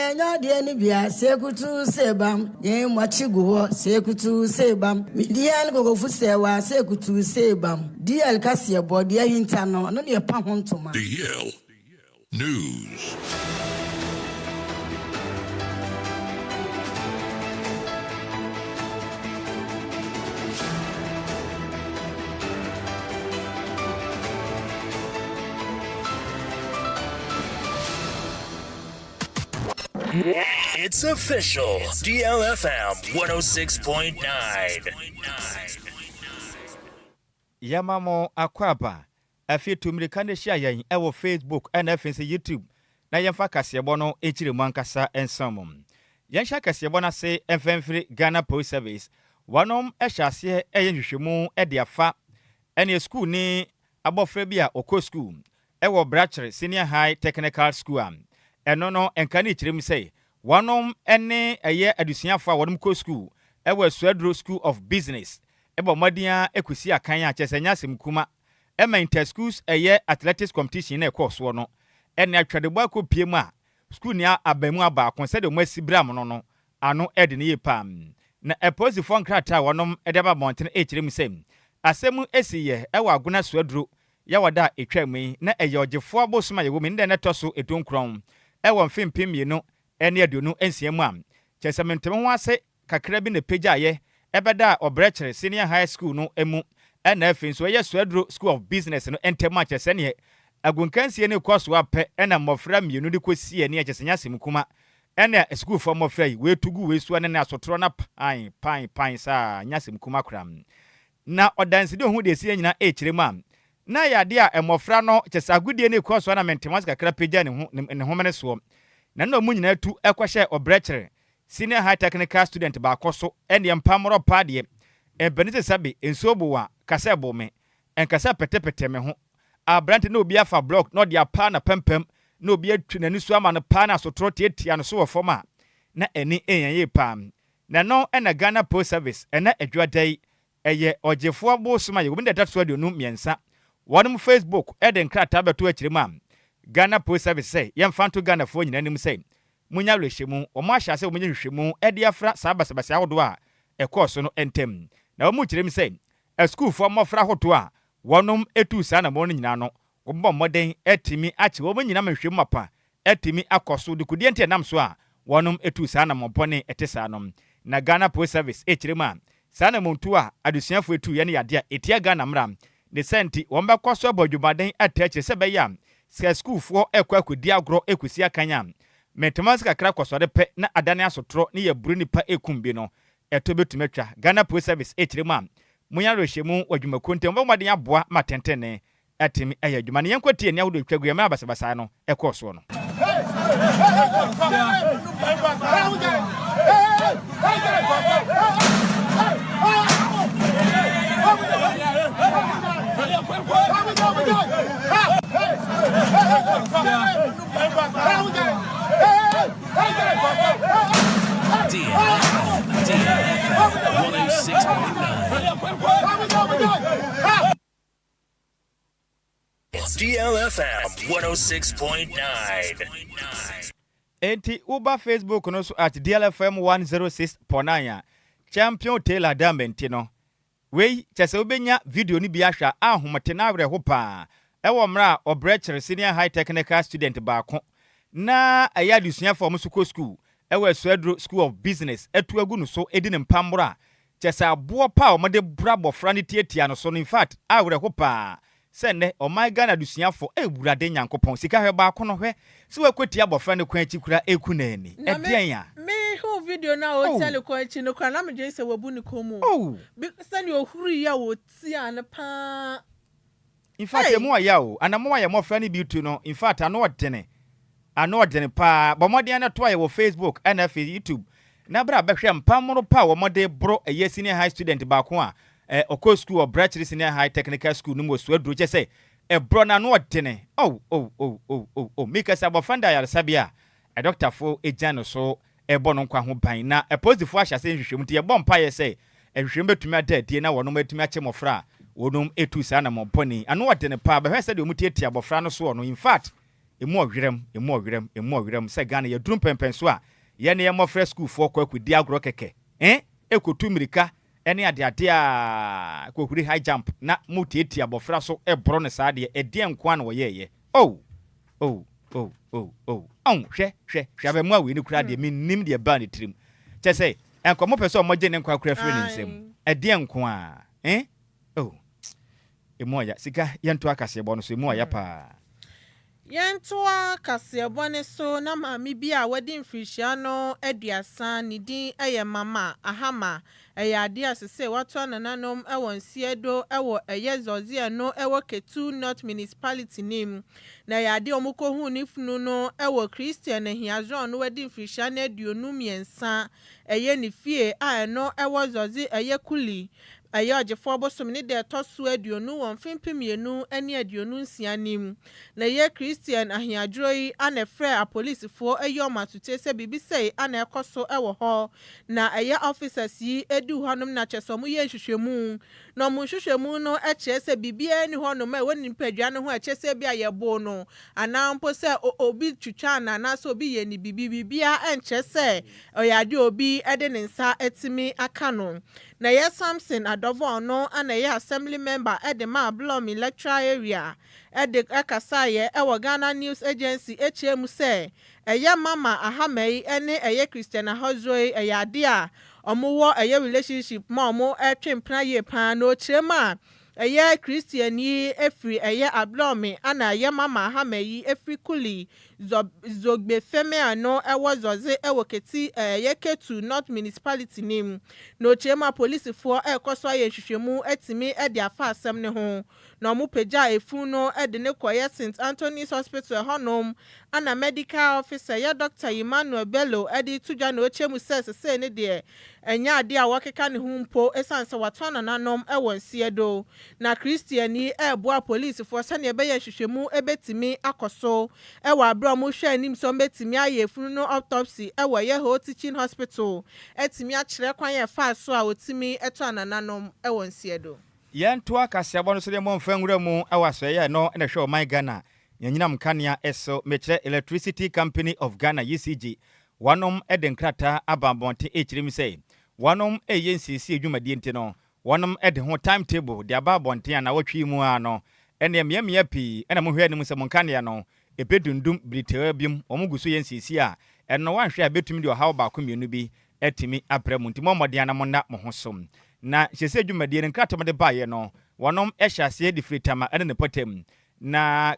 Yɛnya adeɛ no bi a, sekutu sebam. Yɛn mmakye gu hɔ, sekutu sebam. Media ne kokofu sɛwa, sekutu sebam. DL kaseɛ bɔ, deɛ ahinta no, ɔno ne ɛpa ho ntoma. DL News. It's official. DLFM 106.9. Yɛma mo akwaaba. Afei tu mmirika na hyia yɛn wɔ Facebook na afei nso YouTube na yɛmfa kaseɛbɔ no nkyerɛ mu ankasa nsa mu. Yɛnhyɛ kaseɛbɔ no ase mfa mfiri Ghana Post Service. Wɔnom hyɛ aseɛ ɛyɛ nhwehwɛmu de afa ɛne sukuuni abɔfra bi a ɔkɔ sukuu wɔ Brakyere Senior High Technical School a ɛno no nka ne kyerɛ mu sɛ wɔnom ne ɛyɛ adesuafoɔ a wɔnom kɔ sukuu wɔ Asuaduro School of Business bɔ mmɔden ara kɔsi akan a kyerɛ sɛ ɛnyɛ asɛm kuma ɛma inter-schools ɛyɛ athletics competition na ɛkɔɔ soɔ no ɛne atwadebɔ akɔpie mu a sukuuni abaamua baako sɛdeɛ wɔn asi bram no no ano ɛde no yie paa. Na apolisifoɔ nkrataa a wɔnom de aba abɔntene ɛrekyerɛ mu sɛ asɛm si yɛ ɛwɔ Agona Suaduro Yawada a ɛtwaa mu yi na ɛyɛ ɔgyefoɔ abosom a yɛwɔ mu yi ne da na ɛtɔ so 19 ɛwɔ mfe 2026 mu a kyerɛ sɛ mente-me-ho ase kakra bi na ɛpagyaeɛ ɛbɛdaa Ɔbrɛkyere Senior High School no mu ɛna afei nso ɛyɛ Suaduro School of Business no ntam a kyerɛ sɛ neɛ agunkansie no rekɔ so ara pɛ ɛna mmɔfra mmienu de kɔsii ani a kyerɛ sɛ nyɛ asɛm kuma ɛna asukuufoɔ mmɔfra yi wei to gu wei so ɛne ne asotorɔ no pan pan pan saa nyɛ asɛm kuma koraa. Na ɔdanseni a ɔhu deɛ ɛsiiɛ nyinaa rekyerɛ mu a, na ɛyɛ adeɛ a mmɔfra no, kyerɛ sɛ agodie no rekɔ so a na Mentemase kakra pagya ne ho ne homene soɔ. Na na wɔn nyinaa tu kɔhyɛɛ ɔbrɛkyere Senior High Technical student baako so, ɛnneɛ mpammorɔ paa deɛ, mpanin sɛ sɛbe nsuo bo wo a, ka sɛ bo me, ɛnka sɛ pɛtɛpɛtɛ me ho. Aberante na obi afa block na ɔde apaa n'apampam na obi atwi n'ani so ama no paa na asotorɔ tiatia no so wɔ fam a, na ani nyɛ yie paa. Na ɛno na Ghana Post Service ɛnɛ Adwuada yi ɛyɛ ɔgyefoɔ bosom a yɛwɔ mu da ɛda so 23 wɔnom Facebook de nkrataa bɛto akyire mu a Ghana Post Service sɛ yɛmfa nto Ghanafoɔ nyinaa anim sɛ monya awerɛhyɛmu wɔn ahyɛ ase wɔn nyɛ nhwehwɛmu de afra saa basabasa ahodoɔ a ɛkɔɔ so no ntam na wɔn kyerɛ mu sɛ asukuufoɔ mmɔfra ahodoɔ a wɔnom tuu saa anamɔn no nyinaa no Wɔbɔ mmɔden atumi akye wɔn nyinaa ma nhwehwɛmu mapa atumi akɔ so. Dekodeɛ nti a ɛnam so a wɔnom tuu saa anammɔn bɔne ɛte saa no. Na Ghana Post Service rekyerɛ mu a, saa anammɔntuo a adesuafoɔ tuiɛ no yɛ adeɛ a ɛtia Ghana mmara. Ne saa nti, wɔn bɛkɔ so abɔ adwumaden ataa akyire sɛ ɛbɛyɛ a sɛ asukuufoɔ rekɔ akɔdi agorɔ rekɔsi akan a, mentema ase kakra kɔsɔre pɛ na adane asotorɔ ne yɛaburu nnipa rekum bi no, ɛto bɛtumi atwa. Ghana Post Service rekyerɛ mu a, monyɛ awerɛhyɛmu wɔ adwumakuo ntam, wɔbɛbɔ mmɔden aboa ma atɛntrenee atumi ayɛ adwuma no. Yɛnkɔtie nea ahodoɔ twa guiɛ mmerɛ a basabasa no kɔɔ soɔ no. DLFM, DLFM 106.9. DLFM 106.9. Enti woba Facebook no so at DLFM 106.9 a, Champion Taylor Dame nti no, wei kyɛ sɛ wobɛnya video no bi ahwɛ a ahomete na awerɛho paa ɛwɔ mmerɛ a ɔbrɛkyere Senior High Technical student baako na ɛyɛ adesuafoɔ a wɔn nso kɔ school ɛwɔ Asuaduro School of Business atu agu no so di ne mpamborɔ a kyɛ sɛ aboɔ pa a wɔde boro abɔfra no tiatia no so no, infact awerɛho paa sɛ nnɛ ɔman Ghana adesuafoɔ Awurade Nyankopɔn sika hwɛ baako no hwɛ sɛ wakɔtia abɔfra no kwan akyi koraa ɛku no ani Na me ɛdeɛn a me hu video no a oh ɔtia ne kɔn akyi no koraa na me dwen sɛ wabu ne kɔn mu oh bi sɛnea ɔhuri a ɔtia no paa. Infact Ei. emu ɔya o, anamɔn a yɛ mmɔfra no bi tu no infact ano ɔdene, ano ɔdene paa, bɔ mmɔden ara toa yɛ wɔ Facebook ɛna afei YouTube na bra bɛhwɛ mpamono pa a wɔde boro ɛyɛ senior high student baako a eh, ɔkɔ school wɔ Brakyere Senior High Technical School no mu wɔ Suaduro kyɛ sɛ ɛborɔ no ano ɔdene oh oh oh oh oh oh meka sɛ abɔfra no da ayaresabea a ɛdɔktafo gyina no so rebɔ no nkwa ho ban, na apolisifo ahyɛ ase nhwehwɛmu nti yɛbɔ mpaeɛ sɛ nhwehwɛmu bɛtumi ada adie na wɔnom atumi akye mmɔfra a wɔnom tu saa anamɔn bɔne yi. Ano ɔdene paa, bɛhwɛ sɛdeɛ wɔn tiatia abɔfra no soɔ no, infact Emu ɔwerɛm, emu ɔwerɛm, emu ɔwerɛm sɛ Ghana yɛduru mpɛmpɛn so a yɛne yɛn mmɔfra sukuufoɔ kɔ akɔdi agorɔ kɛkɛ, eh, ɛkɔtu mmirika ne adeade a kɔhuri high jump na motiatia abɔfra so ɛborɔ no saa deɛ, ɛdeɛn nko ara na wɔyɛɛyɛ? Oh! Oh! Oh! Oh! Oh! Oh! Hwɛ! Hwɛ! Hwɛ abɛmoa wei no koraa deɛ, mennim deɛ ɛbaa ne tirim. Kyerɛ sɛ, ɛnkɔ mopɛ sɛ wɔgye ne nkwa koraa firi ne nsam. Ɛdeɛn nko ara? Eh? Oh! Emu ɔya. Sika, yɛntoa kaseɛbɔ no so, emu ɔya paa. Yɛntoa kaseɛbɔ no so na maame bi a wadi mfirihyia no 30, ne din yɛ Mama Ahama. Ɛyɛ adeɛ a sesei watoa nananom wɔ Nsiedo wɔ ɛyɛ Zɔzeɛ no wɔ Ketu North Municipality no mu. Na ɛyɛ adeɛ a wɔkɔhuu ne funu no wɔ Christian Ahiazɔn no wadi mfirihyia no 23 ɛyɛ ne fie a ɛno wɔ Zɔze ɛyɛ Kuli Ɛyɛ ɔgyefoɔ bosome ne da ɛtɔ so 20 wɔ mfe 2026 no mu. Na ɛyɛ Christian Ahiaduro yi na ɛfrɛɛ apolisifoɔ ayi wɔn atotie sɛ biribi sei na ɛrekɔ so wɔ hɔ. Na ɛyɛ officers yi duu hɔnom na kyerɛ sɛ wɔyɛɛ nhwehwɛmu. Na wɔn nhwehwɛmu no kyerɛ sɛ biribiara nni hɔnom a ɛwɔ ne nipadua no ho a ɛkyerɛ sɛ ebia yɛboo no anaa mpo sɛ obi twitwaa no anaasɛ obi yɛɛ no biribi. Biribiara nkyerɛ sɛ ɛyɛ adeɛ a obi de ne nsa atumi aka no. Na ɛyɛ Samson Adɔvɔ a ɔno na ɛyɛ Assembly Member de ma Ablom Electoral Area de kasaeɛ wɔ Ghana News Agency kyerɛɛ mu sɛ ɛyɛ Mama Ahamah yi ne ɛyɛ Christian Ahɔdzoɔ yi ɛyɛ adeɛ a wɔwɔ ɛyɛ relationship mu a wɔtwe mpena yie pa ara na ɔkyerɛ mu a ɛyɛ Christian yi firi ɛyɛ Ablom ɛna ɛyɛ Mama Ahamah yi firi Kuli Zɔ Zogbefeme a no wɔ Zɔdze wɔ Keti a ɛyɛ Ketu North Municipality no mu. Na ɔkyerɛ mu a polisifoɔ rekɔ so ayɛ nhwehwɛmu atumi de afa asɛm no ho. Na wɔpagyaa efunu no de no kɔeɛ St. Anthony's Hospital ɛhɔnom na Medical Officer yɛ Dɔkta Emmanuel Bello de reto dwa na ɔkyerɛ mu sɛ sesei no deɛ ɛnyɛ adeɛ a wɔkeka ne ho mpo ɛsiane sɛ watɔn nananom wɔ nseɛ do. Na Christian yi reboa apolisifoɔ sɛdeɛ ɛbɛyɛ nhwehwɛmu bɛtumi akɔ so wɔ aberɛ a wɔrehwɛ anim sɛ wɔbɛtumi ayɛ efunu no autopsy wɔ Yeho Teaching Hospital atumi akyerɛ kwan a ɛfaa so a wɔtumi tɔɔ nananom wɔ nseɛ do. Yɛntoa kaseɛbɔ no so de mmɔ mfa nwura mu wɔ asoɛeɛ a ɛno na ɛhwɛ ɔman Ghana nyanyinam nkanea so, mekyerɛ Electricity Company of Ghana, ECG, Wɔnom de nkrataa aba abɔnten rekyerɛ mu sɛ wɔnom reyɛ nsiesie dwumadie nti no wɔnom de ho time table de aba abɔnten a nawɔtwe yi mu ara no ɛneɛ mmeammea pii na mohwɛ anim sɛ mo nkanea no ɛbɛdundum bere tiawa bi mu. Wɔn gu so yɛ nsiesie a ɛno no woanhwɛ a ɛbɛtumi de ɔhaw baako mmienu bi atumi abrɛ mo nti mommɔ mmɔden ara na monna mo ho so. Na nsiesie dwumadie no nkrataa wɔde baeɛ no wɔnom hyɛ aseɛ de firi Tama ne ne mpɔtam na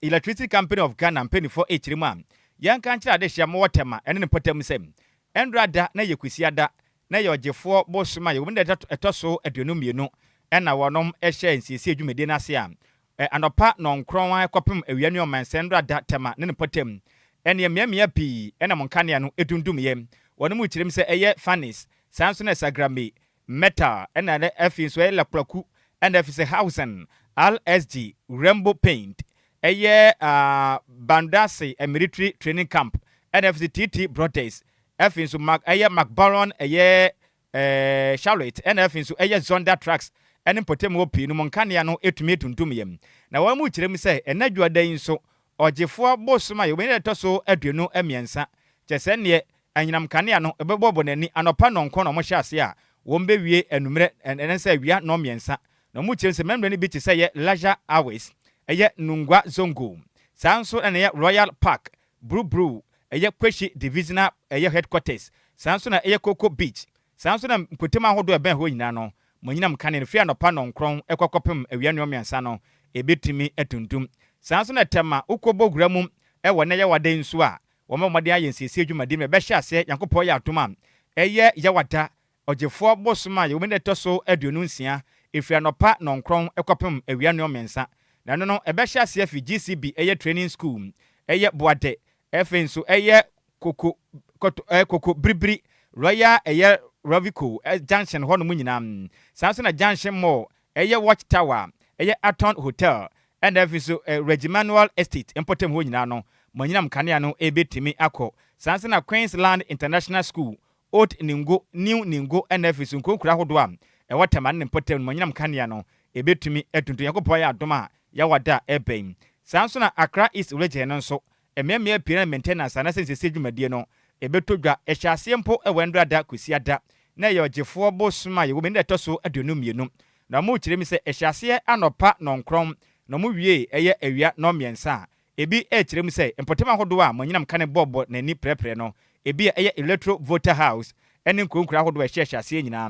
Electricity Company of Ghana mpaninfoɔ rekyerɛ mu a, yɛnka nkyerɛ adehyeɛ a mowɔ Tema ne ne mpɔtam sɛ, Ɛndora da na ɛyɛ Kwasiada na ɛyɛ Ɔgyefoɔ bosome a yɛwɔ mu no da ɛtɔ so 22 na wɔnom hyɛɛ nsiesie dwumadie no ase a, anɔpa nɔnkorɔn ara kɔpem awia nnɔnmɛnsa Ɛndora da Tema ne ne mpɔtam ɛneɛ mmeammea pii na mo nkanea no dundumyɛ. Wɔnom rekyerɛ mu sɛ ɛyɛ Fanis, saa nso na Sagrame, Metal ɛna na afei nso ɛyɛ Laklaku ɛna afei sɛ Hausen, LSG, Rainbow Paint, ɛyɛ ah, Bandase Military Training Camp ɛna afei sɛ TT Brothers, afei nso Mac, ɛyɛ McBaron ɛyɛ eh, Charlotte ɛna afei nso ɛyɛ Zonda Trucks ɛne mpɔtam hɔ pii no mu nkanea no ɛtumi atuntum yɛm. Na wɔn mu kyerɛ mu sɛ ɛna dwuada yi nso Ɔgyefoɔ bosom a yɛwɔ yi ɛtɔ so 23, kyerɛ sɛ neɛ anyinam nkanea no bɛbɔbɔ n'ani anɔpa nnɔnkron na wɔhyɛ aseɛ a wɔbɛwie anummerɛ ɛnɛ awia nnɔnmiɛnsa. Na wɔn kyerɛ mu sɛ mmerɛ no bi te sɛ ɛyɛ Leisure Hours, ɛyɛ Nungua Zongo, saa nso na ɛyɛ Royal Park, Brubru, ɛyɛ Kweshi Divisional ɛyɛ Headquarters, saa nso na ɛyɛ Coco Beach, Saa nso na mpɔtam ahodoɔ a ɛbɛn hɔ nyinaa no, mo anyinam kanea no, firi anɔpa nnɔnkron kɔ kɔpem awia nnɔnmiɛnsa no, ɛbɛtumi atuntum. Saa nso na tɛm a wokɔbɔ wura mu wɔ nnɛ Yawada yi nso a wɔbɔ mmɔden ayɛ nsiesie dwumadie no, ɛbɛhyɛ aseɛ, Nyankopɔn yɛ adom a, ɛyɛ Yawada, Ɔgyefoɔ bosom a yɛwɔ mu no da ɛtɔ so 26, ɛfiri anɔpa nnɔnkron kɔpem awia nnɔnmiɛnsa. Na ɛno no, ɛbɛhyɛ aseɛ afiri GCB, ɛyɛ Training School, ɛyɛ Boadɛ, Ɛfei nso ɛyɛ koko kɔtɔ ɛɛ koko biribiri royal ɛyɛ rovico junction hɔ nom nyinaa. Saa nso na junction mall ɛyɛ watch tower ɛyɛ aton hotel ɛna afei nso regimanuel estate mpɔtam hɔ nyinaa no mo anyinam nkanea no ɛbɛtumi akɔ. Saa nso na queensland international school Old Ningo, New Ningo ɛna afei nso nkuro nkuro ahodoɔ a ɛwɔ Tema ne ne mpɔtam no mu anyinam nkanea no ɛbɛtumi atuntum. Nyankopɔn ayɛ adom a Yawada ɛreba yi. Saa nso na Accra East Region no nso, mmeammea pii na maintenance anaasɛ nsiesie dwumadie no ɛbɛtɔ dwa. Ɛhyɛ aseɛ mpo wɔ Ɛnora Kwasiada, na ɛyɛ Ɔgyefoɔ bosom a yɛwɔ mu ne ɛtɔ so 22. Na ɔmo kyerɛ mi sɛ ɛhyɛ aseɛ anɔpa 9 na ɔmo wie ɛyɛ awia 3:00 a ebi ɛkyerɛ mu sɛ mpɔtam ahodoɔ a mo anyinam ka ne bɔɔbɔ n'ani prɛprɛ no, ebi a ɛyɛ Electro Volta House ɛne nkuronkuro ahodoɔ a ɛhyɛ aseɛ nyinaa.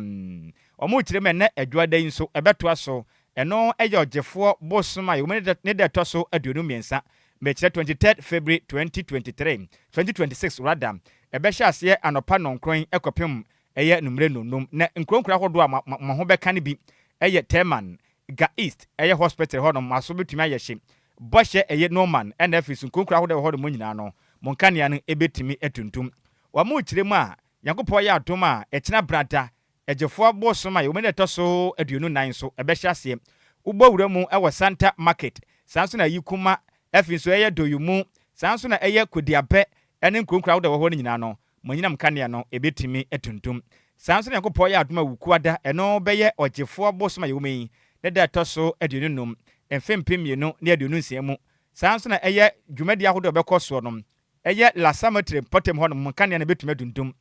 Ɔmo kyerɛ mu ɛnɛ Adwoada yi nso ɛbɛtoa so. Ɛno ɛyɛ Ɔgyefoɔ bosom a yɛwɔ mu ne da ɛtɔ so 23, mɛkyerɛ 23 February 2023, 2026 rather. Ɛbɛhyɛ aseɛ anɔpa 9 ɛkɔpem ɛyɛ numere 5. Na nkuronkuro ahodoɔ a mo ho bɛka no bi ɛyɛ Teman, Ga East, ɛyɛ hospital hɔnom aso bɛtumi ayɛ hye bɔhyɛ, ɛyɛ Norman, ɛna afei so nkuronkuro ahodoɔ ɛwɔ hɔnom nyinaa no, mo nkanea no ɛbɛtumi atuntum. Wɔn mo kyerɛ mu a, Nyankopɔn yɛ adom a, ɛkyena Brada, Ɛgyefoɔ bosom a yɛwɔ mu ne ɛtɔ so 24 so, ɛbɛhyɛ aseɛ. Wobɔ wura mu ɛwɔ Santa Market, saa nso na ayi kuma, afei nso ɛyɛ Doyimu, saa nso na ɛyɛ Kodiabɛ ɛne nkuronkuro ahodoɔ ɛwɔ hɔ no nyinaa no, mo anyinam kanea no ɛbɛtumi atuntum. Saa nso na Nyankopɔn yɛ adom a, Wukuada, ɛno bɛyɛ Ɔgyefoɔ bosom a yɛwɔ mu yi ne da ɛtɔ so 25, mfe 2026 mu. Saa nso na ɛyɛ dwumadi ahodoɔ ɛbɛkɔ soɔ no, ɛyɛ Lasametre mpɔtam hɔ no, mo nkanea no bɛtumi adundum.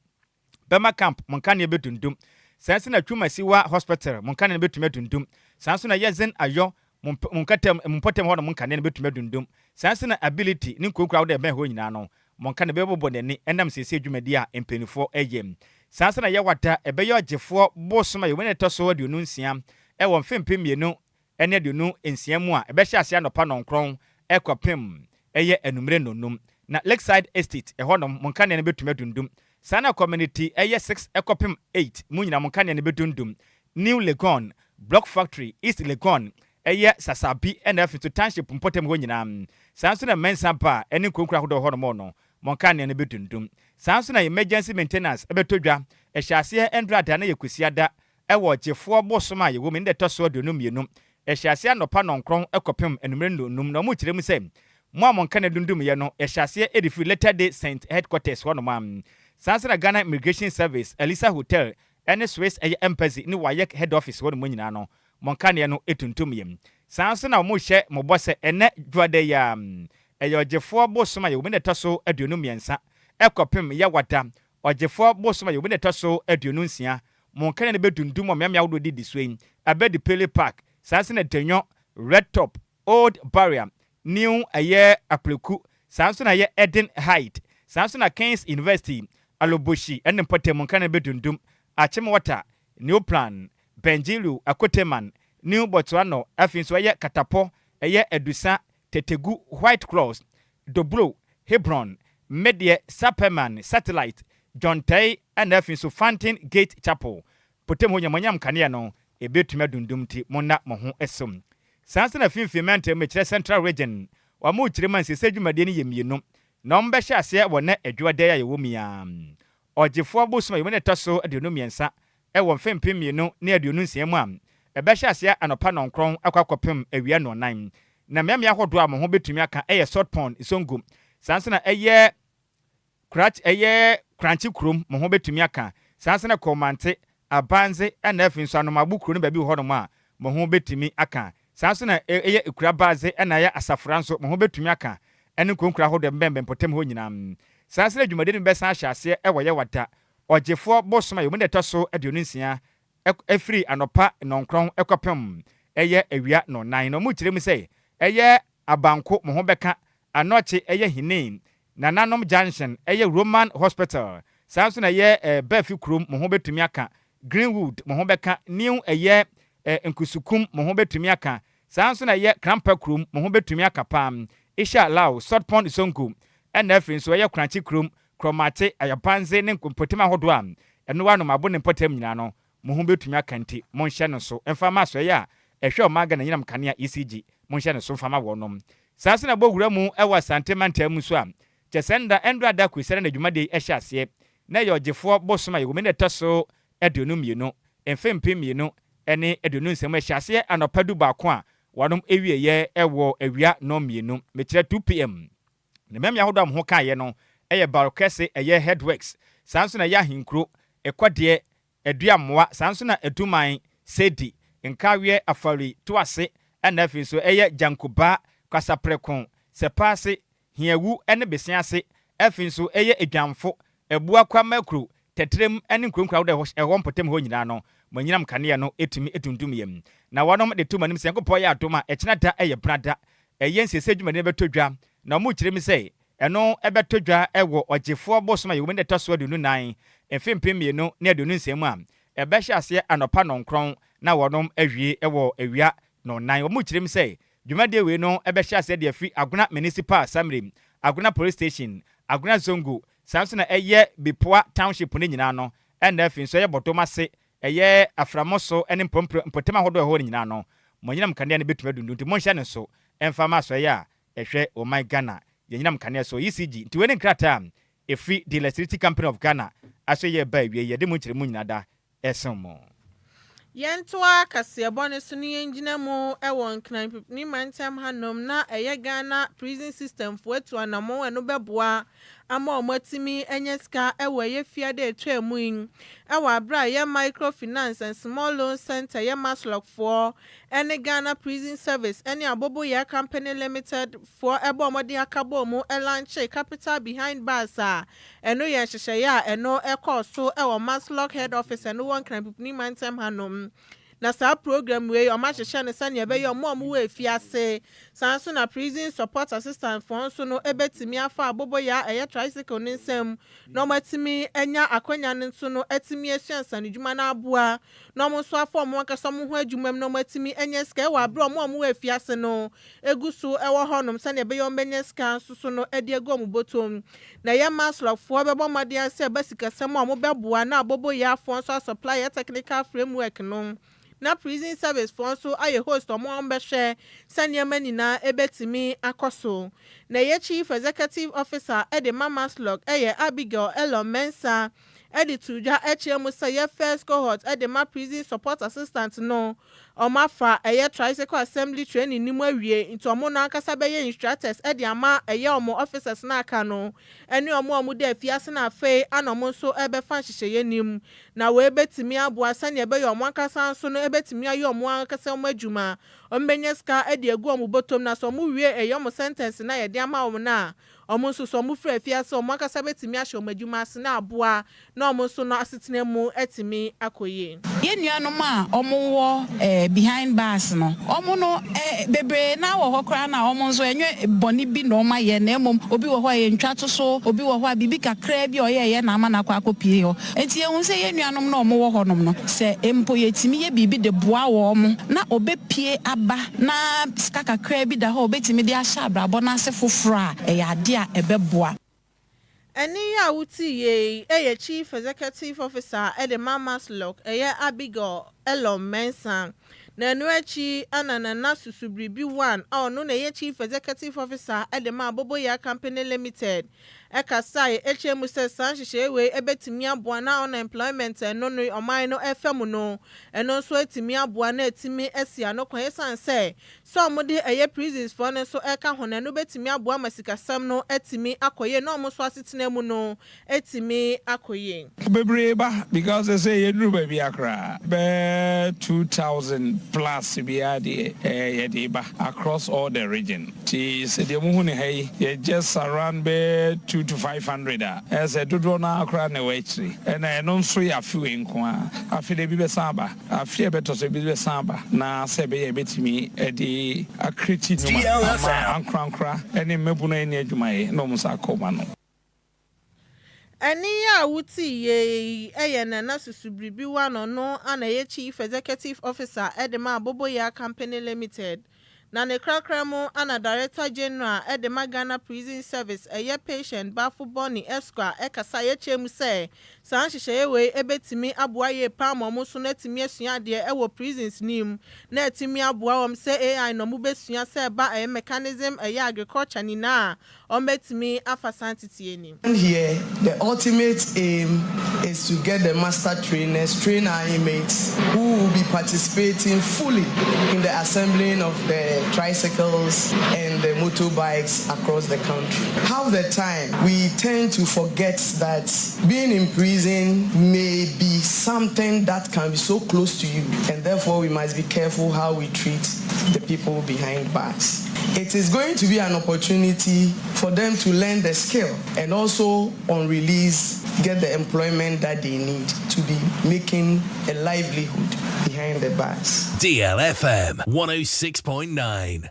Bɛma Camp, mo nkanea bɛdundum. Saa nso na Twumasiwa Hospital, mo nkanea no bɛtumi adundum. Saa nso na yɛzen Ayɔ, mo nkatam, mo mpɔtam hɔ no, mo nkanea no bɛtumi adundum. Saa nso na Ability ne nkuronkuro ahodoɔ ɛbɛn hɔ nyinaa no, mo nkanea bɛbobɔ n'ani ɛnam siesie dwumadi a mpanimfoɔ ɛyɛ. Saa nso na Yɛwada, ɛbɛyɛ Ɔgyefoɔ bosom a yɛwɔ ne ɛtɔ so 26 ɛwɔ mfe 2026 mu a, ɛbɛhyɛ ase anɔpa 9 ɛkɔpem ɛyɛ anumere 5. Na Lakeside Estate ɛhɔnom, mo nkanea no bɛtumi adundum. Saa na Community ɛyɛ 6 ɛkɔpem 8 mu nyinaa, mo nkanea no bɛdundum. New Legon, Block Factory, East Legon, ɛyɛ Sasabi, ɛna afei so Township mpɔtam hɔ nyinaa. Saa nso na Mɛnsa Ba ɛne nkuronkuro ahodoɔ hɔnom no, mo nkanea no bɛdundum. Saa nso na emergency maintenance ɛbɛtɔ dwa. Ɛhyɛ aseɛ Ɛndrada na yɛ Kwasiada ɛwɔ Gyefoɔ bosom a yɛwɔ mu ne ɛtɔ so 22. Ɛhyɛ aseɛ anɔpa 9 ɛkɔpem anumere 5. Na ɔmo kyerɛ mu sɛ mo a mo nkanea dundum yɛ no, ɛhyɛ aseɛ ɛde firi Latter Day Saint headquarters hɔnom a, saa nso na Ghana Immigration Service, Elisa Hotel, ɛne Swiss ɛyɛ Embassy ne WAEC head office hɔnom nyinaa no, mo nkanea no etuntum yɛ. Saa nso na wɔn hyɛ mo bɔ sɛ ɛnɛ Dwoada yi a ɛyɛ Ɔgyefoɔ bosom a yɛwɔ mu ne ɛtɔ so 23 ɛkɔpem Yɛwada, Ɔgyefoɔ bosom a yɛwɔ mu ne ɛtɔ so 26, mo nkanea no bɛdundum wɔ mmeammea ahodoɔ didi so yi: Abedi Pele Park, saa nso na Denyo, Red Top, Old Barrier, New ɛyɛ Apreku, saa nso na ɛyɛ Eden Height, saa nso na Kings University, Aloboshi ɛne mpɔtam nkanea no bɛdundum, Achimota, New Plan, Benjilu, Akoteman, New Botswana, afei nso ɛyɛ Katapɔ, ɛyɛ Adusa, Tetegu, White Cross, Dobro, Hebron, Medeɛ, Sapeman, Satellite, John Tei, ɛna afei nso Fountain Gate Chapel potem hɔ nyamanyam kanea no ebetumi adundum, ti mo nna mo ho som. Saa nso na finfin mɛntɛm, mekyerɛ Central Region, wɔn mo kyerɛ mu a, nsese dwumadie no yɛ mmienu na wɔn bɛhyɛ aseɛ wɔ nɛ Adwoada a yɛwɔ mu yi. Ɔgyefoɔ bosom a yɛwɔ ne ɛtɔ so 23 ɛwɔ mfe 2026 mu a, ɛbɛhyɛ aseɛ anɔpa 9 akɔ akɔpem awia 4. Na mmeammea ahodoɔ a mo ho bɛtumi aka ɛyɛ Salt Pond Songo, saa nso na ɛyɛ Krat, ɛyɛ Krankye kurom, mo ho bɛtumi aka. Saa nso na Kɔmante, Abanze, ɛna afei nso Anomabo kuro no baabi wɔ hɔnom a mo ho bɛtumi aka. Saa nso na ɛyɛ Ekura Baadze, ɛna ɛyɛ Asafra nso mo ho bɛtumi aka, ɛne nkuronkuro ahodoɔ mbɛnbɛn mpɔtam hɔ nyinaa. Saa nso na dwumadie no bɛsan ahyɛ aseɛ ɛwɔ Yɛwada, Ɔgyefoɔ bosom a yɛwɔ mu na ɛtɔ so 26, ɛfiri anɔpa 9 ɛkɔpem ɛyɛ awia 4. Na ɔmo kyerɛ mu sɛ ɛyɛ Abanko mo ho bɛka, Anɔkye, ɛyɛ Hene Nananom Junction, ɛyɛ Roman Hospital, saa nso na ɛyɛ Bɛɛfi kurom mo ho bɛtumi aka, Greenwood mo ho bɛka, New ɛyɛ Nkusukum mo ho bɛtumi aka, saa nso na ɛyɛ Krampa kurom mo ho bɛtumi aka pam, Isha Lao, Sotpond Sonko, ɛna afei nso ɛyɛ Krankye kurom, Krɔmate, Ayapanze ne mpɔtam ahodoɔ a ɛno anom abo ne mpɔtam nyinaa no mo ho bɛtumi aka. Nti monhyɛ no so mfa ma asɔeɛ a ɛhwɛ ɔman Ghana nyinam kanea, ECG, monhyɛ no so mfa ma wɔnom. Saa nso na ɛbɔ wura mu ɛwɔ Asante mantam mu so a, kyɛ sɛ nda ɛndɔ ada Kwesiada na dwumadie ɛhyɛ aseɛ, na ɛyɛ Ɔgyefoɔ bosom a yɛwɔ mu ne ɛtɔ so 22, mfe 2026. Ɛhyɛ aseɛ anɔpa 11 a, wɔnom ewieɛ ɛwɔ awia 2:00, mekyerɛ 2 p.m. Na mmɛmia ahodoɔ a mo ho kaeɛ no ɛyɛ Barokɛse, ɛyɛ Headworks, saa nso na ɛyɛ Ahenkuro, Ɛkɔdeɛ, Aduamoa, saa nso na Aduman, Sedi, Nkaweɛ, Afari, Toase, ɛna afei nso ɛyɛ Gyankoba. Kwasaprɛko, Sɛpaase, Hiawu ne Besease, afei nso ɛyɛ Edwamfo, Abuakwa Makuro, Tɛtrɛm ne nkuro nkuro ahodoɔ a ɛwɔ mpɔtam hɔ nyinaa no, mo anyinam kanea no tumi tuntum yam. Na wɔnom de to mo anim sɛ Nyankopɔn yɛ adom a, ɛkyena da yɛ bena da. Ɛyɛ nsiesie dwumadi no bɛtɔ dwa, na wɔn kyerɛ mu sɛ ɛno bɛtɔ dwa wɔ Ɔgyefoɔ bosom a yɛwɔ mu no da ɛtɔ so 24, mfe 2026 mu a ɛbɛhyɛ aseɛ anɔpa 9 na wɔnom awie wɔ awia 4. Wɔn kyerɛ mu sɛ dwumadie wei no bɛhyɛ aseɛ de afiri Agona Municipal Assembly, Agona Police Station, Agona Zongo, saa nso na ɛyɛ Bipoa Township no nyinaa no, ɛna afei nso ɛyɛ Bɔdɔm ase, ɛyɛ Aframoso ne mpɔtam ahodoɔ ɛhɔ no nyinaa no, mo anyinam kanea no bɛtumi adundu. Nti monhyɛ ne so ɛmfa ma asɔeɛ a ɛhwɛ ɔman Ghana yɛnyinam kanea so, ECG. Nti wei ne nkrataa a ɛfiri The Electricity Company of Ghana aso yɛ ba awie, yɛde mu nkyerɛmu nyinaa da ɛsen mo. Yɛntoa kaseɛbɔ no so no, yɛngyina mu wɔ Nkran ne mantam hanom na ɛyɛ Ghana Prison System foɔ atu anammɔn ɛno bɛboa ama wɔn atumi anya sika wɔ ɛyɛ fiade atwa mu yi, ɛwɔ abere a ɛyɛ Microfinance and Small Loan Center, ɛyɛ MASLOC foɔ, ɛne Ghana Prison Service ɛne Aboboyaa Company Limited foɔ ɛbɔ wɔn aka bɔ mu ɛlaunch Capital Behind Bars a ɛno yɛ nhyehyɛeɛ a ɛno ɛkɔɔ so ɛwɔ MASLOC head office ɛno wɔ Nkran mantam hanom. Na saa program wei, ɔmo ahyehyɛ no sɛnea ɛbɛyɛ ɔmo a ɔmo wɔ efiase, saa nso na prison support assistant foɔ nso no ebetumi afa aboboyaa ɛyɛ tricycle ne nsam na ɔmo atumi anya akonnwa no nso no atumi asua nsanodwuma no aboa na ɔmo nso afa ɔmo ankasa ɔmo ho adwuma mu na ɔmo atumi anya sika ɛwɔ abere ɔmo a ɔmo wɔ efiase no egu so ɛwɔ hɔnom, sɛnea ɛbɛyɛ ɔmo bɛnya sika nso so no ɛde egu ɔmo bɔtɔm. Na ɛyɛ MASLOC foɔ bɛbɔ mmɔden sɛ ɛbɛ sikasɛm a ɔmo bɛboa na aboboyaafoɔ nso asupply yɛ technical framework no, na Prison Service foɔ nso ayɛ host, ɔmo a bɛhwɛ sɛ nneɛma nyinaa ebɛtumi akɔ so. Na ɛyɛ Chief Executive Officer ɛde ma MASLOC, ɛyɛ Abigail Elorm Mensah, ɛde to dwa ɛkyerɛ mu sɛ yɛ first cohort ɛde ma prison support assistant no, ɔmo afa ɛyɛ tricycle assembly training ni mu awie, nti ɔmo no ankasa bɛyɛ instructors ɛde ama ɛyɛ ɔmo officers n'aka no ɛne ɔmo a ɔmo da afiase, na afei ana ɔmo nso ɛbɛfa nhyehyɛeɛ nim na wei bɛtumi aboa sɛnea ɛbɛyɛ ɔmo ankasa nso no ɛbɛtumi ayɛ ɔmo ankasa ɔmo adwuma, ɔmo bɛnya sika ɛde egu ɔmo bɔtɔm. Na sɛ ɔmo wie ɛyɛ ɔmo sentence na yɛde ama ɔmo na ɔmo nso so ɔmo firi afiase, ɔmo ankasa bɛtumi ahyɛ ɔmo adwuma ase na aboa na ɔmo nso no asetena mu ɛtumi akɔ yie. Yɛn nuanom a ɔmo wɔ behind bars no, ɔmo no bebree na wɔ hɔ koraa na ɔmo nso ɛnyɛ bɔne bi na ɔmo ayɛ, na mmom obi wɔ hɔ a yɛntwa to so, obi wɔ hɔ a biribi kakraa bi a ɔyɛɛyɛ na ama no akɔ akɔpie hɔ. Nti yɛhu sɛ yɛn nuanom na ɔmo wɔ hɔnom no, sɛ mpo yɛtumi yɛ biribi de boa wɔn mo na ɔbɛpie aba na sika kakraa bi da hɔ a ɔbɛtumi de ahyɛ abrabɔ no ase foforɔ a, ɛyɛ adeɛ a ɛbɛboa. Ɛne yi a wote yie ɛyɛ Chief Executive Officer ɛde ma MASLOC, ɛyɛ Abigail Elorm Mensah. Na ɛno akyi ana Nana Susubiribi One a ɔno na ɛyɛ Chief Executive Officer ɛde ma Aboboyaa Company Limited ɛkasa ɛkyerɛ mu sɛ saa nhyehyɛe wei ɛbɛtumi aboa na unemployment ɛno no ɔman no ɛfɛ mu no, ɛno nso atumi aboa na atumi asi ano kwan, ɛsiane sɛ ɔmo de ɛyɛ prisons foɔ no nso ɛka ho na ɛno bɛtumi aboa ma sikasɛm no atumi akɔ yie na ɔmo nso asetena mu no atumi akɔ yie. Bebree ba because sɛ yɛduru baabi akora bɛɛ 2000 plus biara deɛ, yɛde ba across all the region. Nti sɛ deɛ muhu ne ha yi, yɛ just around bɛɛ 2 to 500 a ɛyɛ sɛ dodoɔ no akora na ɛwɔ akyire. Ɛna ɛno nso yɛ afe wei nko a, afe de bi bɛsan aba, afe a ɛbɛtɔ so bi bɛsan aba, na sɛ ɛbɛyɛ ɛbɛtumi de acreate nnwuma ama ankorankora ne mmabunu ani adwumayɛ na ɔmo nsa akɔ ɔmo ano. Ɛne yi a wote yie ɛyɛ Nana Susubiribi wa no no ana ɛyɛ Chief Executive Officer ɛde ma Aboboyaa Company Limited. Na ne krakra mu ana Director General ɛde ma Ghana Prison Service, ɛyɛ Patient Bafo Bɔne Esquire, ɛkasa yɛkyerɛ mu sɛ saa nhyehyɛeɛ wei ɛbɛtumi aboa yie paa ma ɔmo nso no atumi asua adeɛ ɛwɔ prisons nim na atumi aboa wɔn sɛ AI na ɔmo bɛsua, sɛ ɛba ɛyɛ mechanism, ɛyɛ agriculture nyinaa a ɔmo bɛtumi afa saa nteteɛ nim. Here, the ultimate aim is to get the master trainers, train our inmates who will be participating fully in the assembling of the tricycles and the motorbikes across the country. Half the time, we tend to forget that being in prison may be something that can be so close to you, and therefore we must be careful how we treat the people behind bars. It is going to be an opportunity for them to learn the skill and also on release get the employment that they need to be making a livelihood behind the bars. DLFM 106.9.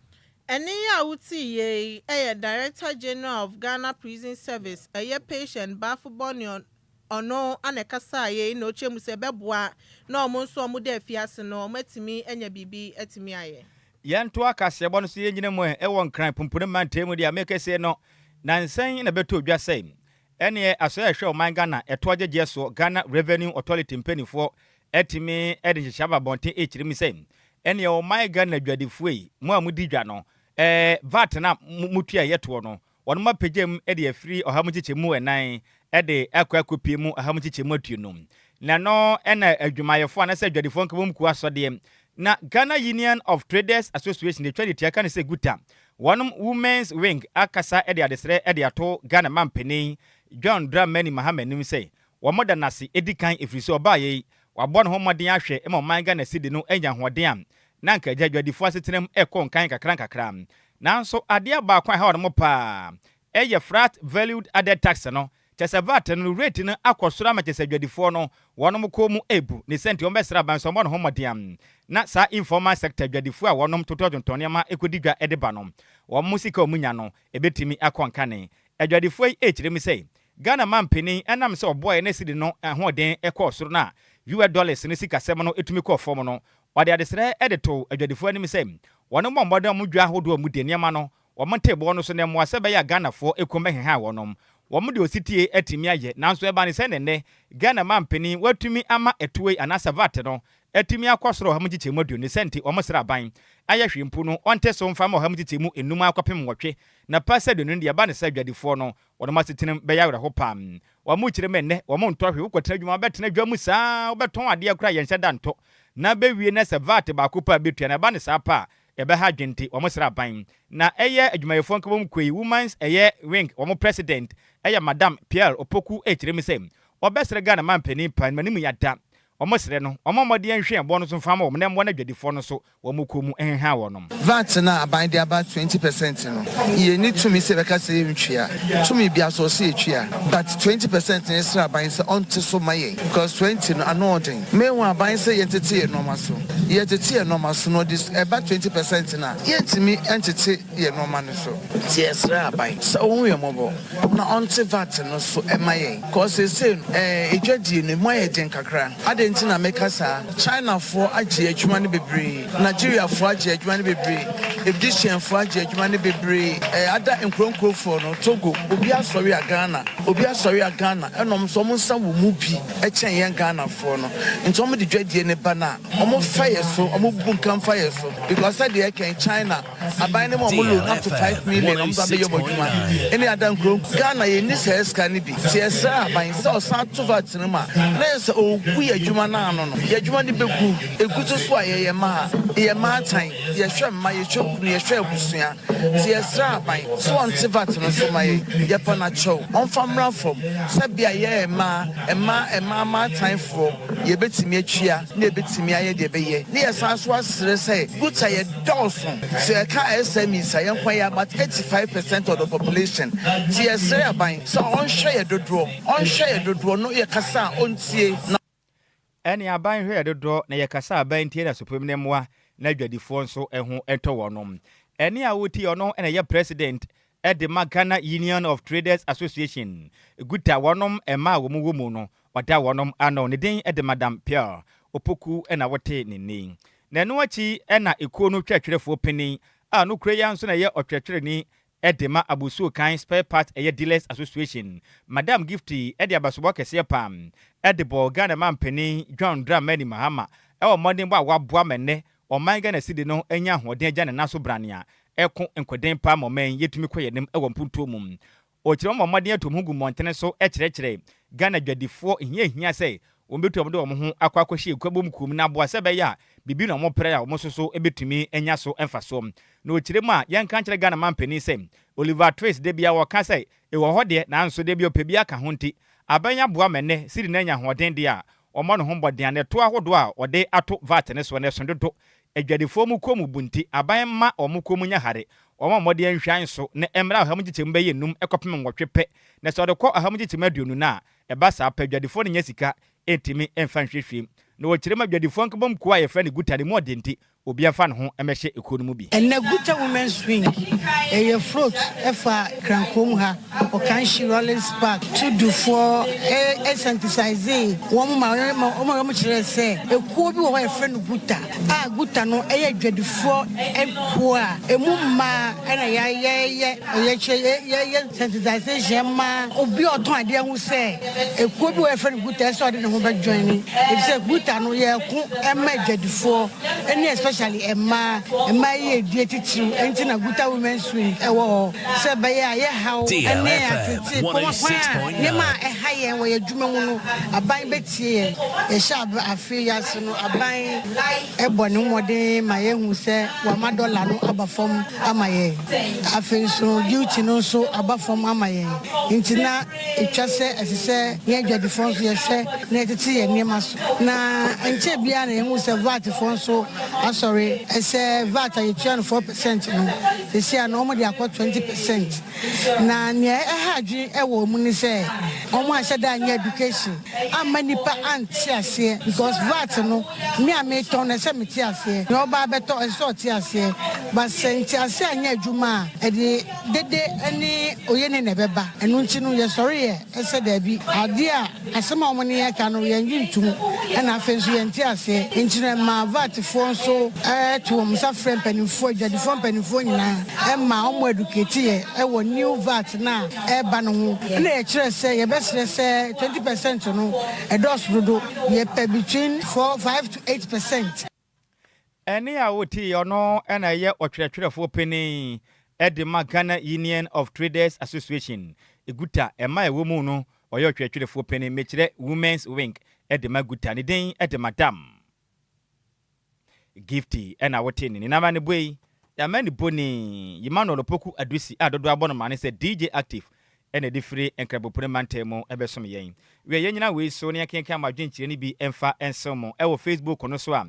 Ɛne yi a wote yie yɛ Director General of Ghana Prison Service, ɛyɛ Patient Baffoe-Bonnie, ɔno ana ɛkasa yei na ɔkyerɛ mu sɛ ɛbɛboa na ɔmo nso ɔmo da afiase no, ɔmo atumi anya biribi atumi ayɛ. Yɛnto akaseɛbɔ no so, yɛnyina mu ɛwɔ Nkran pumpuni mantam mu deɛ amekɛseɛ no nansɛn na bɛtɔ odwa sɛ ɛneɛ asɔre a ɛhwɛ ɔman Ghana ɛto agyegyeɛ soɔ, Ghana Revenue Authority mpanimfoɔ ɛtumi ɛde nhyehyɛ aba abɔnten ɛkyerɛ mu sɛ ɛneɛ ɔman Ghana adwadifoɔ yi mo a modi dwa no, VAT na mutua yɛtoɔ no, wɔn mo apagya mu de afiri 4% ɛde akɔ akɔpie mu 150%. Na no ɛna adwumayɛfoɔ anaasɛ adwadifoɔ nkabom kuo asɔdeɛ na Ghana Union of Traders Association de twa de tia ka ne sɛ GUTA, wɔnom Women's Wing akasa de adesrɛ de ato Ghana mampanin John Dramani Mahama anim sɛ wɔn da n'ase edi kan, ɛfiri sɛ ɔbaa yi wabɔ ne ho mmɔden ahwɛ ma ɔman Ghana sidi no anya ahoɔden a na nka agya adwadifoɔ asetenam ɛkɔ nkan kakra nkakra. Nanso adeɛ baako a ɛha wɔn paa ɛyɛ flat valued added tax no, kyɛ sɛ VAT no rate no akɔ soro ama kyɛ sɛ adwadifoɔ no wɔnom kɔn mu ebu ne sɛnti wɔn bɛsrɛ aban so wɔn ho mmɔden na saa informal sector adwadifoɔ a wɔnom totɔ tontɔn nneɛma ekodi dwa ɛde ba no, wɔn mo sika a wɔn nya no ebetumi akɔ nkane. Adwadifoɔ yi ekyirɛ mu sɛ Ghana mampanin ɛnam sɛ ɔboa yɛ ne sidi no ahoɔden ɛkɔɔ soro no a US dollars no sikasɛm no etumi kɔɔ fam no, wɔde adesrɛ ɛde to adwadifoɔ anim sɛ wɔn mmɔ mmɔden a wɔn dwa ahodoɔ a wɔn di nneɛma no, wɔn nte boɔ no so na mmoa sɛ bɛyɛ a Ghanafoɔ ekom bɛheha wɔnom. Wɔn de ositie atumi ayɛ, nanso ɛba ne sɛ nɛnɛ Ghana mampanin watumi ama ɛtoɔ yi anaasɛ VAT no atumi akɔ soro 120%. Sɛnti wɔn srɛ aban ayɛ hwee mpo no, ɔnte so mfa ma 5% akɔpem 8 na pa sɛ 20 deɛ, ɛba ne sɛ adwadifoɔ no wɔn asetena bɛyɛ awerɛho paa. Wɔn mo kyerɛ mɛ nnɛ wɔn ntɔ hwee. Wokɔtena adwuma, wobɛtena adwa mu saa, wobɛtɔn adeɛ koraa, yɛnhyɛ da ntɔ na bɛwie na sɛ VAT baako pa bɛtua na ɛba ne saa pa a, ɛbɛha adwente. Wɔn srɛ aban na ɛyɛ adwumayɛfoɔ nkabom kuo yi Women's ɛyɛ Wing, wɔn president ɛyɛ Madam Pierre Opoku, ɛkyerɛ mu sɛ ɔbɛsrɛ Ghana mampanin pa manim yada wɔn srɛ no wɔn mmɔden nhwɛ ɛbɔ no so mfa ma wɔn na mmoa no adwadifoɔ no so wɔn kɔn mu ɛheha wɔn. VAT na aban de aba 20% no, yɛni tumi sɛ bɛka sɛ yɛntwea tumi bia so ɔsɛ yɛtwea, but 20% no, yɛsrɛ aban sɛ ɔnte so ma yɛn because 20 no ano ɔden. Mehu aban sɛ yɛntete yɛ nɔɔma so, yɛtete yɛ nɔɔma so no, ɔde ɛba 20% no a, yɛntumi ɛntete yɛ nɔɔma no so. Nti yɛsrɛ aban sɛ ɔhu yɛ mmɔbɔ na ɔnte VAT no so ɛma yɛn kɔɔ seesei no ɛdwadie no mu ayɛ den kakra. Adɛn nti na meka saa? Chinafoɔ agye adwuma no bebree, Nigeriafoɔ agye adwuma no bebree, Egyptianfoɔ agye adwuma no bebree, ada nkuronkurofoɔ no, Togo, obi asɔre a Ghana, obi asɔre a Ghana, ɛna ɔmo nso ɔmo nsa wɔ mu bi ɛkyɛn yɛn Ghanafoɔ no. Nti ɔmo de dwadie ne ba no a, ɔmo fa yɛ so, ɔmo bu nkan fa yɛ so because sɛdeɛ ɛkɛn China aban ne mu, ɔmo loan up to 5 million, ɔmo ba bɛyɛ ɔmo adwuma ɛne ada nkuro. Ghana yɛn ni sɛ sika no bi. Nti yɛsrɛ aban sɛ ɔsan to VAT no mu a, na yɛ sɛ ɔgu yɛ adwuma no ano no, yɛ adwuma no bɛgu egu so so a yɛyɛ mmaa, yɛ mmaatan, yɛhwɛ mma, yɛhwɛ kunu, yɛhwɛ abusua. Nti yɛsrɛ aban sɛ ɔnte VAT no so ma yɛ. Yɛpɛ no akyɛw, ɔmfa mmra fam sɛbea yɛyɛ mmaa, mmaa, mmaa mmaatanfoɔ, yɛbɛtumi atwia na yɛbɛtumi ayɛ deɛ ɛbɛyɛ. Ne yɛsan so asrɛ sɛ GUTA yɛ dɔɔso sɛ yɛka SMEs a, yɛnkwa yɛ about 85% of the population. Nti yɛsrɛ aban sɛ ɔnhwɛ yɛ dodoɔ, ɔnhwɛ yɛ dodoɔ no, yɛkasa a ɔntie na Ɛne aban hwɛ yɛ dodoɔ na yɛkasa aban ntie na sopem ne mmoa na adwadifoɔ nso ɛho ɛntɔ wɔnom. Ɛne a wotie ɔno ɛna ɛyɛ president ɛde ma Ghana Union of Traders Association, GUTA, wɔnom ɛma a wɔn wɔ mu no ɔda wɔnom ano. Ne din ɛde Madam Pierre Opoku ɛna wɔte ne nne. Na ɛno akyi ɛna ekuo no twɛtwerɛfoɔ panin a no kura yi nso na ɛyɛ ɔtwerɛtwerɛni ɛde ma Abosuo Kan Spare Part ɛyɛ Dealers Association, Madam Gifty, ɛde abasobɔ kɛseɛ pam ɛde bɔ Ghana mampanin John Dramani Mahama ɛwɔ mmɔden bɔ a waboa ma nnɛ ɔman Ghana sidi no anya ahoɔden agya ne nan so branea ɛko nkɔden paa ma ɔman yɛtumi kɔ yɛn anim ɛwɔ mpuntuo mu. Ɔkyerɛ wɔn mmɔden ato ho gu mmɔntene so ɛkyerɛkyerɛ Ghana dwadifoɔ hia hia sɛ wɔn bɛtu wɔn de wɔn ho akɔ akɔhyɛ ekuabom kuom na aboa sɛ ɛbɛyɛ a biribi na wɔn pere a wɔn nso so bɛtumi anya so mfasoɔ. Na ɔkyerɛ mu a yɛnka nkyerɛ Ghana mampanin sɛ Oliver Twist de bia wɔka sɛ ɛwɔ hɔ deɛ, nanso de bi ɔpɛ bi aka ho. Nti aban aboa ma nnɛ siri na anya ahoɔden deɛ a, wɔmmɔ ne ho mmɔden a na ɛto ahodoɔ a wɔde ato VAT ne soɔ no ɛso dodo. Adwadifoɔ mu kɔn mu bu nti, aban mma wɔn kɔn mu nyɛ hare. Wɔmmɔ mmɔden nhwan so na ɛmmra 105 kɔpem 8 pɛ, na sɛ ɔde kɔ 120 no a, ɛba saa pɛ, adwadifoɔ no nnya sika ntumi mfa nhwehwɛ mu. Na wɔkyerɛ mu adwadifoɔ nkabom kuo a yɛfrɛ no Guta no mu ɔden nti, obiara mfa ne ho mmɛhyɛ ekuo no mu bi. Ɛnnɛ Guta Women's Wing yɛ float fa Kran kurom ha, Okanshi, Rawlings Park, Tudufoɔ sɛntisaesee wɔn ma wɔn kyerɛɛ sɛ ekuo bi wɔ hɔ a yɛfrɛ no Guta a Guta no yɛ adwadifoɔ kuo a emu mmaa na yɛyɛ ɔyɛkyerɛ yɛyɛ sensitization ma obi a ɔtɔn adeɛ ho sɛ ekuo bi wɔ yɛfrɛ no Guta ɛsɛ ɔde ne ho bɛ join efisɛ Guta no yɛko ɛma adwadifoɔ ɛne especially mmaa mmaa yi edie titiriw ɛnti na Guta Women's Wing ɛwɔ hɔ sɛ ɛbɛyɛ a yɛ haw ɛne atete kwan a nneɛma a ɛha yɛn wɔ yɛn adwuma mu no aban bɛtie yɛn. Yɛhyɛ afe yi ase no aban bɔ ne ho mmɔden ma yɛhu sɛ wama dɔla no aba fam ama yɛn. Afei nso duty no nso aba fam ama yɛn. Nti na ɛtwa sɛ ɛsɛ sɛ yɛn adwadifoɔ nso yɛhwɛ na yɛtete yɛn nneɛma so. Na nkyɛ biara na yɛhu sɛ VAT foɔ nso asɔre sɛ VAT a yɛtua no 4% no, seesei a no wɔde akɔ 20%. Na nea ɛha adwene wɔ mu ne sɛ wɔanhyɛ da anyɛ education amma nnipa ante aseɛ because VAT no me a metɔn no ɛsɛ sɛ mete aseɛ, nea ɔba abɛtɔ ɛsɛ sɛ ɔte aseɛ but sɛ nteaseɛ anyɛ adwuma a ɛde dede ne oyene na ɛbɛba. Ɛno nti no yɛsɔreeɛ sɛ daabi, adeɛ a asɛm a wɔne yɛn ka no yɛnnye ntom ɛna afei nso yɛnte aseɛ nti no ɛmaa VAT foɔ nso to wɔn nsa frɛ mpanimfoɔ, adwadifoɔ mpanimfoɔ nyinaa ma wɔn educate yɛ wɔ new VAT no a ɛreba no ho ɛna yɛkyerɛ sɛ yɛbɛsrɛ sɛ 20% no ɛdɔɔso dodo, yɛpɛ between 4, 5 to 8%. Ɛnne a wotee ɔno na ɛyɛ ɔtwerɛtwerɛfoɔ panin de ma Ghana Union of Traders Association, GUTA, ɛma ɛwɔ mu no ɔyɛ ɔtwerɛtwerɛfoɔ panin, mekyerɛ Women's Wing de ma GUTA, ne din de Madam Gifty ɛna wote ne ne nama ne bɔ yi yɛama ne bɔ ni Emmanuel Opoku Adusi a dodoɔ abɔ no ma ne sɛ DJ Active ɛna ɛde firi Nkrabopone mantam mu ɛbɛsom yɛn. Wie yɛn nyina wei so ne yɛkenkan mo adwenkyerɛ no bi ɛmfa nsew mo ɛwɔ Facebook no so a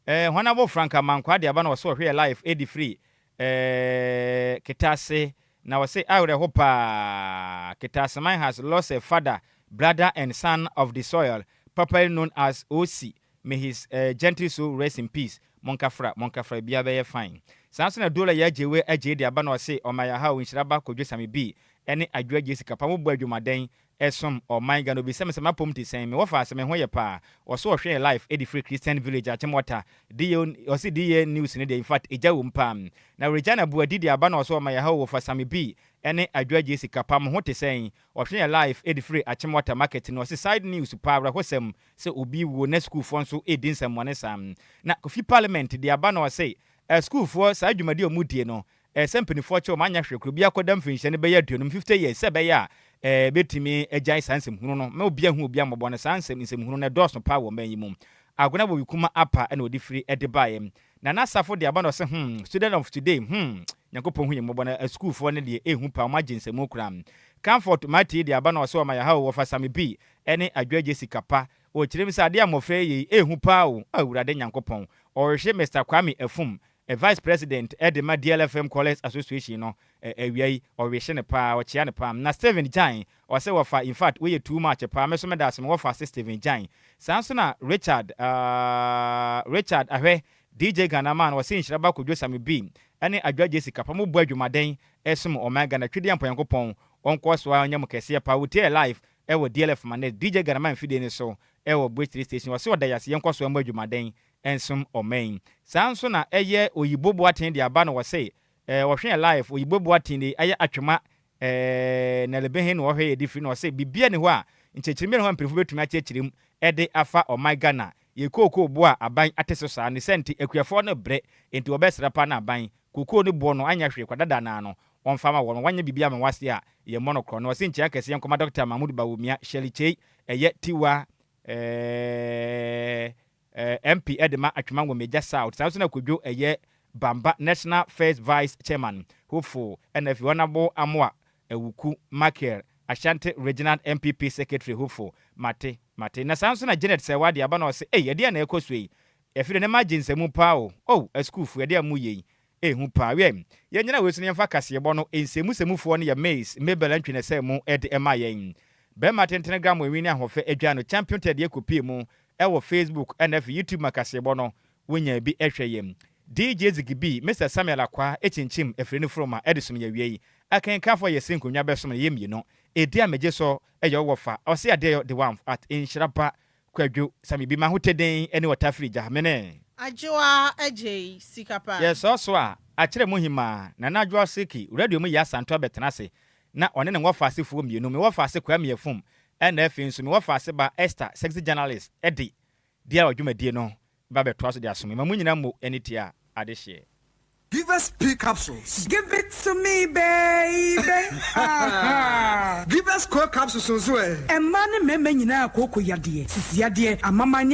eh, hɔn abo Frank Amankwaa de aba na ɔsɛ ɔhwɛ yɛ live ɛdi firi eh, Kitase na ɔse awerɛho paa Kitaseman has lost a father, brother and son of the soil popularly known as OC. May his eh, gentle soul rest in peace. Monkafra, monkafra, bia bɛyɛ fine. Saa nso na Dola yɛ agyewe agye de aba na ɔse ɔma yɛ ha o nhyira ba Kodwo Same bi ɛne Adwoa Jessica pa mo bɔ adwumaden ɛsom ɔman Ghana. Obisa me sɛ mapom te sɛn, me wɔfa sɛ me ho yɛ paa. Ɔso ɔhwɛ yɛ live ɛde firi Christian Village Achimota. DA ɔse DA news no deɛ infact egya wom paa. Na Regina Boadi de aba na ɔso ɔma yɛ ha o wɔfa Same bi ɛne Adwoa Jessica pa mo ho te sɛn. Ɔhwɛ yɛ live ɛde firi Achimota market no. Ɔse side news paa, awerɛhosɛm sɛ obi wuo na sukuufoɔ nso ɛredi nsɛmmɔne saa. Na Kofi Parliament de aba na ɔse sukuufoɔ saa dwumadi a wɔn die no sɛ mpanimfoɔ kyɛ wɔn anyɛ hwee koro bi akɔda mfinhyia no bɛyɛ 50, 50 years, sɛ ɛbɛyɛ a bɛtumi agyae saa nsɛmhunu no ma obi ahu obi ammɔbɔ no. Saa nsɛm nsɛmhunu no ɛdɔɔso paa wɔ ɔman yi mu. Agona wɔ Wikuma apa ɛna ɔde firi ɛde baeɛ. Nana Asafo de aba na ɔsɛ student of today, Nyankopɔn hu yɛn mmɔbɔ na asukuufoɔ no deɛ ɛhu paa, wɔn agye nsɛmu koraa. Comfort Mati de aba na ɔsɛ ɔma yɛha o wɔfa Same bi ɛne Adwoa Jessica pa. Ɔkyerɛ mu sɛ adeɛ a mmɔfra yi yɛ yi ɛhu paa o. Awurade Nyankopɔn. Ɔrehwɛ Mr Kwame Afum, Vice President de ma DLFM Callers Association no awia yi, ɔrehye no paa, ɔkyea no paa. Na Stephen Gyan ɔsɛ wɔfa infact woyɛ too much paa, me so meda ase me wɔfa ase Stephen Gyan. Saa nso na Richard Ahwɛ DJ Ghana man ɔsɛ nhyira ba Kodwo Same bi ɛne Adwoa Jessica pa mo bɔ adwumaden ɛsom ɔman Ghana twedi ampa Nyankopɔn ɔnkɔ so a ɔnyɛ mo kɛseɛ paa. Wotie live ɛwɔ DLF Manet DJ Ghana man fidie no so ɛwɔ Bridge Station. Ɔsɛ ɔda yase yɛnkɔ so ɛmmɔ adwumaden ɛnsom ɔman. Saa nso na ɛyɛ Oyibo Boaten de aba no wɔse ɔhwɛ yɛ live. Oyibo Boaten de ɛyɛ Atwema na lebehe na ɔhwɛ yɛ de firi na ɔse bibia ni hɔ a nkyerɛkyerɛ bi ne hɔ a mpanyinfoɔ bɛtumi akyerɛkyerɛ mu ɛde afa ɔman Ghana yɛ kookoo bo a aban ate so saa ne sɛ nti akuafoɔ no brɛ nti wɔbɛsrɛ pa na aban kookoo no boɔ no anyɛ hwee kwa dada naa no wɔmfa ma wɔn wanyɛ biribi ama wase a yɛmmɔ no korɔ no. Ɔse nkyia kɛseɛ nkɔma Dr. Mahmoud Bawumia, Shirley Chei ɛyɛ Tiwa MP ɛde ma Atwema Ngomegya South. Saa nso na Kodwo ɛyɛ Bamba National First Vice Chairman hopeful ɛna afei Honourable Amoa Awuku Michael Ashanti Regional NPP Secretary hopeful. Mate mate. Na saa nso na Janet Sɛwa de aba na ɔse ei ɛdeɛn na ɛkɔ so yi? Ɛfiri ne ma gye nsɛmu paa o. Oh, asukuufo yɛde a mu yɛ yi ehu paa. Wiɛ, yɛnyina wei so no yɛmfa kaseɛbɔ no nsɛmusɛmufoɔ no yɛ Mace Mabel Antwi ne sɛ mu ɛde ɛma yɛn. Bɛrima tentene gram enwi ne ahoɔfɛ adwa no champion tɛdeɛ kɔpie mu ɛwɔ Facebook ɛna afei YouTube ma kaseɛbɔ no wonya bi ɛhwɛ yɛn. DJ Zigibi, Mr Samuel Akwa ekyinkyim efiri ne foroma ɛde som yɛ wie yi. Akenkanfoɔ yɛ se nkonnwa bɛsom no yɛ mmienu. Edi a megye so ɛyɛ ɔwɔ fa ɔse adeɛ de one at nhyira Kwadwo Sami bi ma ho teden ɛne ɔtafiri gya mene. Adwoa Agye Sika Pa. Yɛsɔɔ so a akyerɛ mu himaa Nana Adwoa Siki radio mu yɛ asanto abɛtena ase na ɔne ne wɔfa asefoɔ mmienu, me wɔfa ase Kwame Afum ɛna afei nso me wɔfa ase ba Esther, sexy journalist, ɛde deɛ a ɔdwumadie no ba bɛtoa so de asom ma mu nyinaa mo ani tie a adehyeɛ. Give us P capsules. Give it to me, baby. Give us core capsules nso ɛ. Mmaa ne mmarima nyinaa kooko yadeɛ, sisi yadeɛ, amamanya.